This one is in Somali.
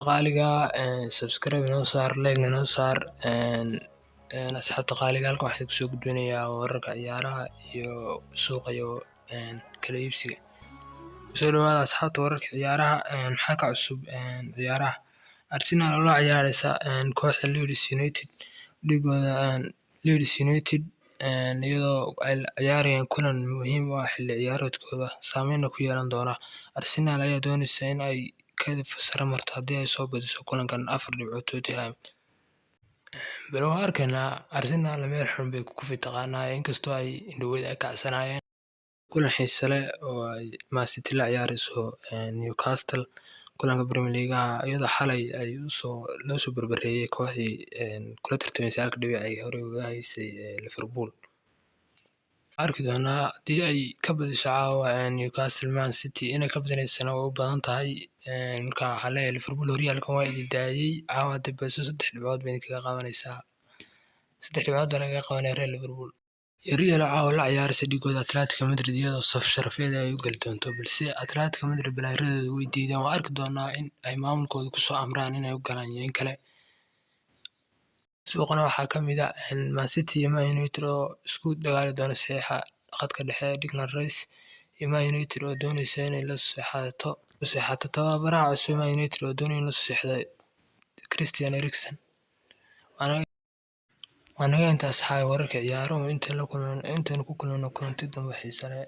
Qaaliga, subscribe inoo saar, like inoo saar. Asxaabta qaaliga, halkan waxaan kusoo gudbinayaa wararka ciyaaraha iyo suuqa iyo kala iibsiga. Soo dhawaada asxaabta, wararka ciyaaraha. Maxaa ka cusub ciyaaraha? Arsenal oo la ciyaareysa kooxda Leeds United, dhigooda Leeds United, iyadoo ay ciyaarayaan kulan muhiim u ah xilli ciyaareedkooda, saameynna ku yeelan doona. Arsenal ayaa dooneysa in ay ka sare marto haddii ay soo badiso kulankan 4 dhibcood Tottenham. Bal waan arkaynaa. Arsenal meel xun bay ku kufi taqaanaa, inkastoo ay indhawada ay kacsanaayeen. Kulan xiise leh oo ay Man City la ciyaareyso Newcastle, kulanka Premier League-ga, iyadoo xalay ay usoo loo soo barbareeyay kooxdii kula tartamaysay halka dhibic ay hore uga haysay, Liverpool. Arki doonaa haddii ay ka badiso caawa Newcastle Man City. Inay ka badinaysana way u badan tahay. Marka waxaa leeyahay Liverpool, horyaalkan waa idin daayay. Caawa hadday badiso, 3 dhibcood bay idinkaga qabanaysaa. 3 dhibcood baa lagaga qabanaya reer Liverpool. Real caawa la ciyaaraysa dhigooda Atletico Madrid, iyadoo saf sharafeed ay u gali doonto, balse Atletico Madrid balaayaradooda way diideen. Waan arki doonaa in ay maamulkooda kusoo amraan inay u galaan iyo in kale. Suuqana waxaa ka mid ah Man City iyo Man United oo isku dagaali doona saxiixa khadka dhexe Declan Rice, iyo Man United oo dooneysa inay la saxiixato tababaraha cusub Man United oo doonaya in la saxiixdo Christian Eriksen. Waa naga intaas, asxaabi, wararka ciyaaruhu. Intaan ku kulmayno kulanti dambe xiise leh.